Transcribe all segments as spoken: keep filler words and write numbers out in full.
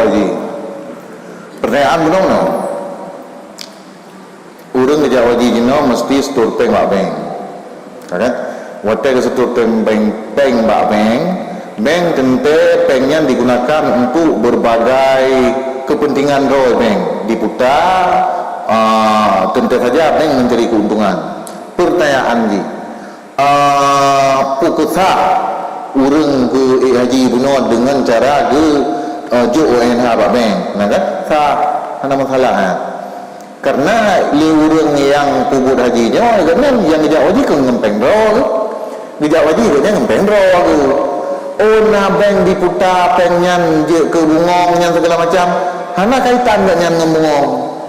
Haji. Pertanyaan bunoe-bunoe. Ureuëng geujak haji jinoe meusti seutôt péng bak bank. Ya kan? Watée geuseutôt péng, péng, péng bak bank, bank teuntée péng nyan digunakan untuk berbagai kepentingan droe bank. Diputa, ah, teuntée saja bank mencari keuntungan. Pertanyaan jih, Ah, peu keusah ureuëng geuék haji bunoe deungon cara geu, ah, jok O N H bak bank? Nah kan? Sah, hana masalah, ha. Karena lé ureuëng nyang peubuet haji nyoe, gobnyan nyang geujak haji kon ngon péng droe geuh. Geujak haji gobnyan ngon péng droe geuh. Oh, na bank diputa péng nyan jeuet keu bungong nyan segala macam. Hana kaitan gobnyan ngon bungong.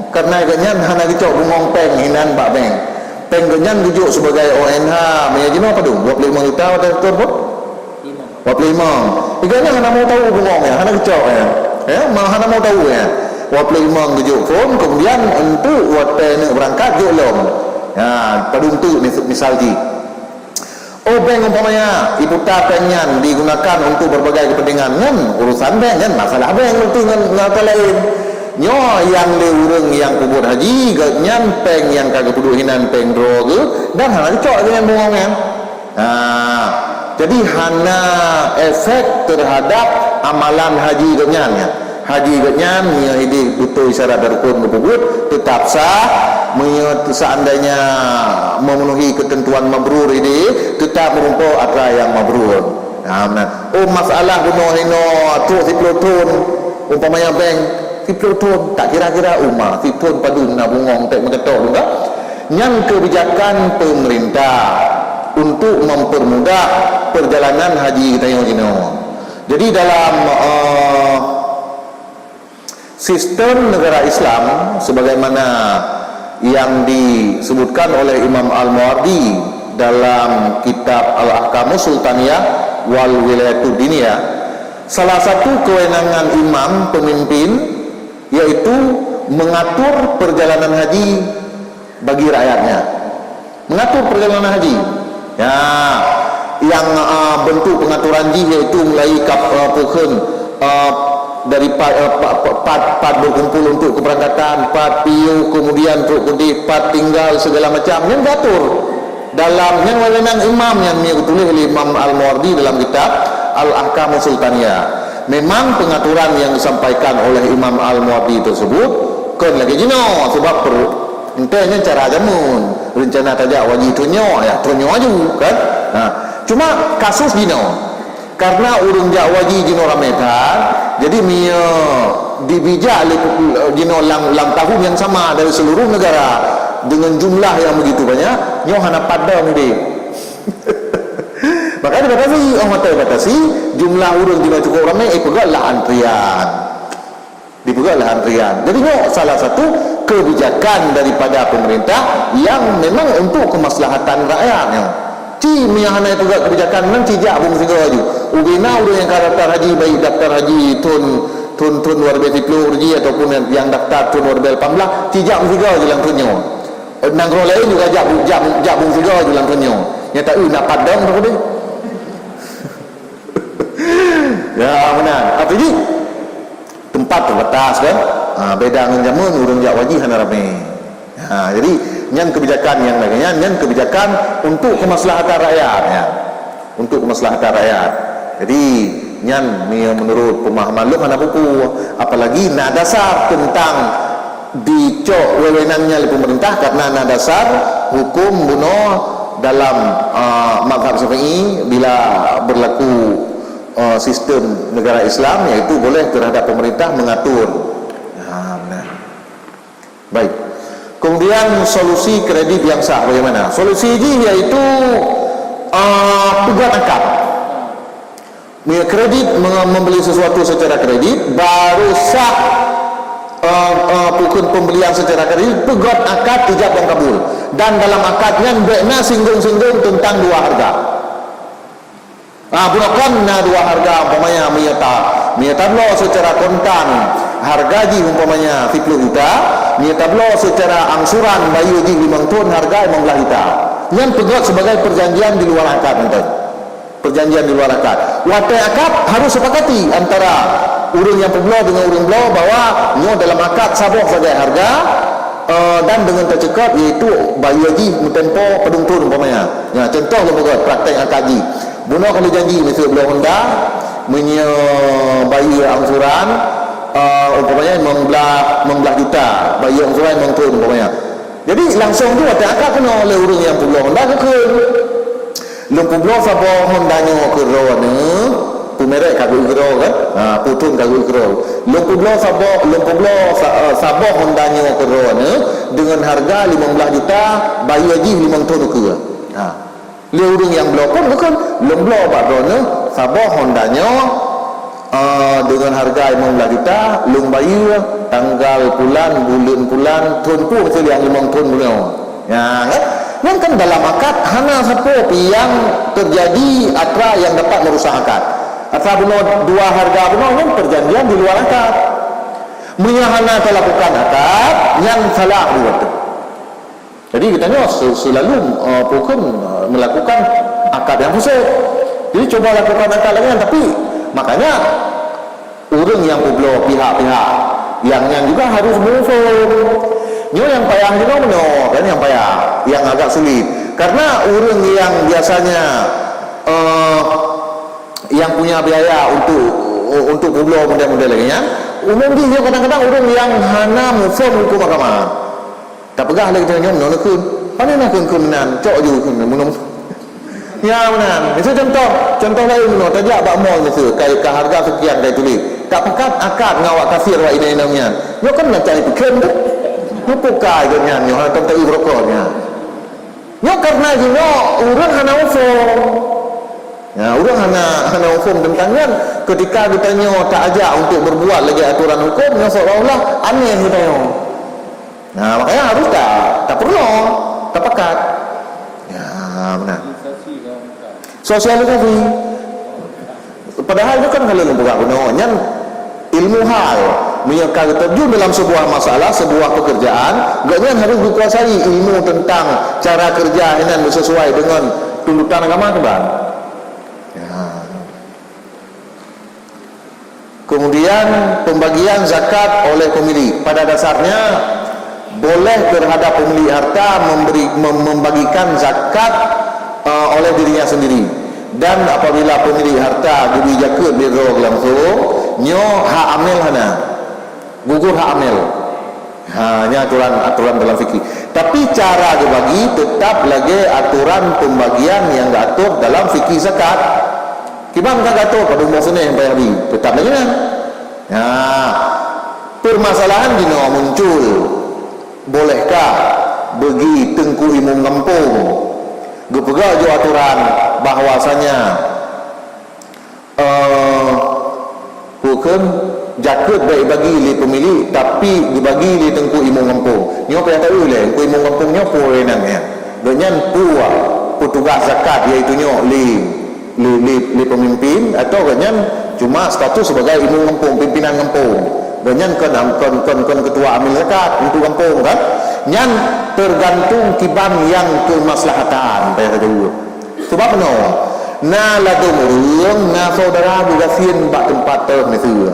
Karena gobnyan hana geucok bungong péng inan bak bank. Péng gobnyan geujok sibagai O N H, meunyoe jinoe padum? Dua puluh lima juta watée seutôt pun? Dua puluh lima. Gobnyan hana mau tahu bungong nyan, hana geucok nyan. Ya, ma-, hana mau tahu nyan. Dua puluh lima geujok phon, kemudian untuk watée neuk beurangkat jok lom. Ya, padum teuk mis-, misal jih. Oh, bank umpamanya, diputa péng nyan digunakan untuk berbagai kepentingan. Nyan urusan bank, nyan masalah bank berarti ngon, ngon ata laén. Nyoe nyang lé ureuëng nyang peubuet haji, gobnyan péng nyang ka geupeuduek hinan péng droe geuh, dan hana geucok gobnyan bungong nyan. Ha, jadi hana efek terhadap amalan haji gobnyan nyan. Haji gobnyan meunyoe idéh beutôi syarat dan rukun geupeubuet, teutap sah. Meunyoe seandainya memenuhi ketentuan mabrur idéh, teutap meurumpok atra nyang mabrur. Nah, meunan. Oh, masalah bunoe hinoe trok siplôh thon, umpamanya bank siplôh thon, tak kira-kira uma, sithon padum na bungong tek meukeutôk tu kan? Nyan kebijakan pemerintah untuk mempermudah perjalanan haji geutanyoe jinoe. Jadi dalam, eh, sistem negara Islam sebagaimana yang disebutkan oleh Imam Al-Mawardi dalam kitab Al-Ahkamus Sultaniyah wal Wilayatud Diniyah, salah satu kewenangan imam pemimpin yaitu mengatur perjalanan haji bagi rakyatnya. Mengatur perjalanan haji. Ya, yang, ah, bentuk pengaturan jih yaitu mulai kap-, ah, pokon, ah, dari pa-, ah, pa-, pa-, pat, pat berkumpul untuk keberangkatan, pat piôh, kemudian trok keudéh, pat tinggal, segala macam. Nyan diatur. Dalam nyan wewenang imam nyan, nyan geutuléh lé Imam Al-Mawardi dalam kitab Al-Ahkamus Sultaniyah. Memang pengaturan yang disampaikan oleh Imam Al-Mawardi tersebut kon lagée jinoe, sebab per-, entée nyan cara jameun, rencana tajak haji thon nyoe, ya, thon nyoe aju, kan? Ha. Cuma kasus jinoe, karena ureuëng jak haji jinoe ramé that, jadi meunyoe dibijak lé pu-, jinoe lam, lam tahun yang sama dari seluruh negara dengan jumlah yang begitu banyak, nyoe hana padam deh. Maka dibatasi, oh, mata batasi, jumlah ureuëng jinoe cukup ramé, eh, peugah lah antrian. Dipeugah lah antrian. Jadi nyoe salah satu kebijakan daripada pemerintah yang memang untuk kemaslahatan rakyat nyoe. Ci meunyo hana peugah kebijakan nyan ci jak bungsigoe aju. Ubena ureuëng nyang ka daftar haji, baik daftar haji thon, thon, thon dua ribu sepuluh ji ataupun nyang, nyang daftar thon dua ribu lapan belas, ci jak bungsigoe aju lam thon nyoe. Nanggroe laén juga jak, jak, jak bungsigoe aju lam thon nyoe. Nyata, eh, na padang tu deh. Ya, meunan. Apa ni? Tempat terbatas kan? Ha, beda ngon jameun ureuëng jak haji hana ramé. Ha, jadi nyan kebijakan nyang lagée nyan, nyan kebijakan untuk kemaslahatan rakyat, ya. Untuk kemaslahatan rakyat. Jadi nyan ni menurut pemahaman lôn hana buku, apalagi na dasar tentang dicok wewenang nyan lé pemerintah karena na dasar hukum bunoe dalam, ah, mazhab Syafi'i bila berlaku, ah, sistem negara Islam, yaitu boleh terhadap pemerintah mengatur. Ha, nah. Baik. Kemudian solusi kredit yang sah bagaimana? Solusi jih yaitu, ah, peugöt akad. Meunyoe kredit, menge-, membeli sesuatu secara kredit, baru sah, eh, eh, pukon pembelian secara kredit, peugöt akad ijab dan kabul. Dan dalam akad nyan bèk na singgung-singgung teuntang dua harga. Ah, bunoe kon na dua harga, umpamanya meunyoe ta-, meunyoe tabloe secara kontan, harga jih umpamanya siploh juta, meunyoe tabloe secara angsuran, bayeue jih limong thon, harga limong blaih juta. Nyan peugöt sebagai perjanjian di luar akad, nyan. Perjanjian di luar akad. Watèe akad harus sepakati antara Ureuëng nyang peubloe deungon ureuëng bloe bahwa nyoe dalam akad saboh sagai harga, eh, dan deungon teuceukot, iaitu bayeue jih meutempo padum thon umpamanya. Nyan contoh lôn peugah praktek akad jih. Bunoe ka lheueh janji miseue bloe honda, meunyoe bayeue angsuran, eh, umpamanya limong blaih, limong blaih juta, bayeue angsuran limong thon umpamanya. Jadi langsong tu watée akad keunoe lé ureuëng nyang peubloe honda geukheun. Lôn peubloe saboh honda nyoe keu droeneuh, peue merek ka geukeudroe kan? Ha, peue thon ka geukeudroe. Lôn peubloe saboh, lôn peubloe sa-, eh, saboh honda nyoe keu droeneuh deungon harga limong blaih juta, bayeue jih limong thon ukeue. Ha. Lé ureuëng nyang bloe phon geukheun, lôn bloe bak droeneuh saboh honda nyoe, eh, deungon harga limong blaih juta, lôn bayeue tanggal pulan, buleuen pulan, thon peue miseue nyang limong thon bunoe. Nyan kan? Nyan kan dalam akad hana sapeue pih nyang teujadi atra nyang dapat meurusak akad. Atra bunoe dua harga bunoe nyan perjanjian di luar akad. Meunyoe hana talakukan akad, nyan salah buet. Jadi geutanyoe se-, selalu, eh, huköm, eh, melakukan akad nyang fasid. Jadi cuba lakukan akad lagée nyan, tapi makanya ureuëng nyang peubloe pihak-pihak nyang nyan juga harus muphom. Nyoe nyang payah jinoe meunoe kan, nyang payah, nyang agak sulit. Karena ureuëng nyang biasanya, eh, yang punya biaya untuk, untuk peubloe model-model lagée nyan, umum jih nyoe kadang-kadang ureuëng nyang hana muphom huköm agama. Tapeugah lé geutanyoe nyoe meunoe neukheun. Pane na kheun-kheun meunan, cok ju kheun meunoe. Ya meunan. Miseue contoh, contoh laén meunoe, tajak bak mall miseue, ka, ka harga sekian ka tuléh. Tapakat akad ngon awak kasir awak inong-inong nyan. Nyoe kan macam itu kheun tu. Nyoe pukai geuh nyan, nyoe hana tom tai beurokok nyan. Nyoe karena jinoe ureuëng hana muphom. Ya, ureuëng hana, hana muphom teuntang nyan. Ketika geutanyoe taajak untuk berbuat lagée aturan huköm, nyoe seolah-olah aneh geutanyoe. Nah, makanya harus ta, tapeurunoe, tapakat. Ya, benar. Sosialisasi. Padahal nyoe kan kalau lôn peugah bunoe, nyan ilmu hal. Meunyoe ka geuterjun dalam sebuah masalah, sebuah pekerjaan, gobnyan harus geukuasai ilmu tentang cara kerja inan sesuai dengan tuntutan agama kiban. Ya. Kemudian, pembagian zakat oleh pemilik. Pada dasarnya, boleh terhadap pemilik harta memberi, mem-, membagikan zakat, eh, oleh dirinya sendiri. Dan apabila pemilik harta geubri jakeuet lé droe langsung, nyoe hak amel hana. Gugur hak amel. Ha, nyan aturan, aturan dalam fikih. Tapi cara geubagi tetap lagée aturan pembagian nyang geuatur dalam fikih zakat. Kiban ka geuatur padum boh seuneh nyang payah bri, tetap lagée nyan. Ha, permasalahan jinoe muncul, bolehkah bagi teungku imum gampông geupeugah ju aturan bahwasanya Eh, huköm jakeuet bék bagi lé peumilék, tapi geubagi lé teungku imum gampông. Nyoe payah taeu lé, teungku imum gampông nyoe peue wewenang nyan. Gobnyan peue peutugas zakat, yaitu nyoe lé, lé, lé, lé peumimpin, atau gobnyan cuma status sebagai imum gampông, pimpinan gampông. Gobnyan kon, kon, kon, kon ketua amil zakat untuk gampông kan. Nyan tergantung kiban nyang keumaslahatan, payah tajaweueb. Sebab meunoe, na ladôm ureuëng na syedara geugasien bak teumpat teuh miseue.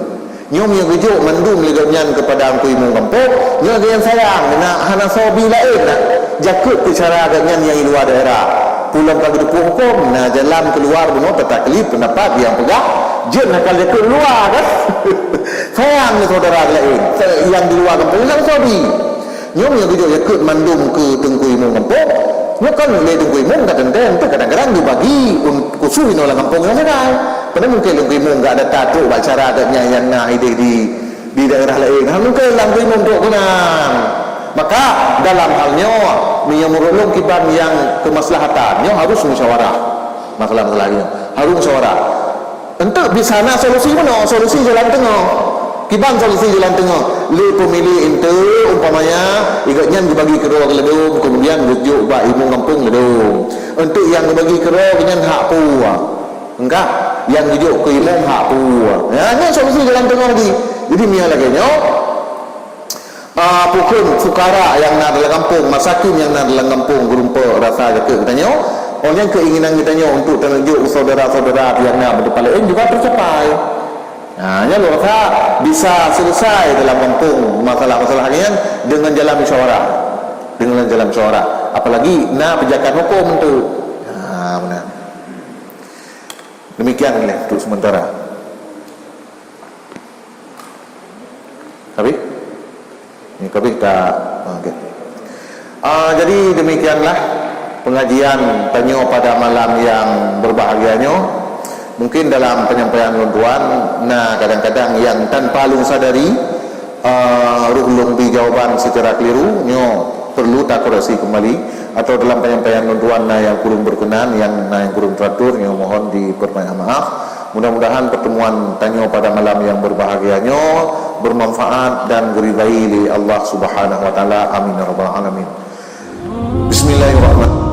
Nyoe meunyoe geujok mandum lé gobnyan keupada teungku imum gampông, nyoe gobnyan sayang, na hana soe bi laén na jakeuet keu syedara gobnyan nyang di luwa daerah. Peue lom ka geuteupeue huköm, na jalan keuluwa bunoe tataklid peundapat nyang peugah jeuet nakal jakeuet luwa kan. Sayang lé syedara laén, nyang di luwa gampông hana soe bi. Nyoe meunyoe geujok jakeuet mandum keu teungku imum gampông, nyoe kan lé teungku imum ka teuntée, teuntée kadang-kadang geubagi un-, khusos inoe lam gampông nyoe sagai. Padahai mungken teungku imum gak data trok bak syedara gobnyan nyang na idéh di, di daerah laén. Hana mungken lam teungku imum trok keunan. Maka dalam hal nyoe, meunyoe meureuloh kiban nyang keumaslahatan, nyoe harus musyawarah. Masalah-masalah nyoe harus musyawarah. Enteuk bisa na solusi meunoe, solusi jalan teungoh. Kiban solusi jalan teungoh? Lé peumilék enteuk, umpamanya, gobnyan geubagi keudroe keu ladôm, keumudian geujok bak imum gampông ladôm. Enteuk nyang geubagi keudroe gobnyan hak peue? Enggak, nyang geujok keu imum hak peue? Nyan, nyan solusi jalan teungoh jih. Jadi, meunyoe lagée nyoe, Ah, peue kheun fukara nyang na dalam gampông, masakin nyang na dalam gampông, geurumpok rasa jakeuet geutanyoe, oh nyan keuinginan geutanyoe untuk taneuk jok keu syedara-syedara nyang na bak teumpat laén juga teucapai. Ha, nyan lôn rasa bisa selesai dalam gampông masalah-masalah nyan dengan jalan musyawarah. Dengan jalan musyawarah. Apalagi na pijakan hukum tu. Ha, benar. Demikian lah untuk sementara. Habis? Ni ka habis tak? Okey. Ah, jadi demikianlah pengajian tanyoe pada malam yang berbahagia nyoe. Mungkin dalam penyampaian lôn tuan, na kadang-kadang yang tanpa lôn sadari, ah, roh lôn bri jawaban secara keliru, nyoe perlu takoreksi kembali. Atau dalam penyampaian lôn tuan na yang kurang berkenan, yang na yang kurang teratur, nyoe mohon diperbanyak maaf. Mudah-mudahan pertemuan tanyoe pada malam yang berbahagia nyoe bermanfaat dan diridai lé Allah Subhanahu wa Taala. Amin ya rabbal alamin. Bismillahirrahmanirrahim.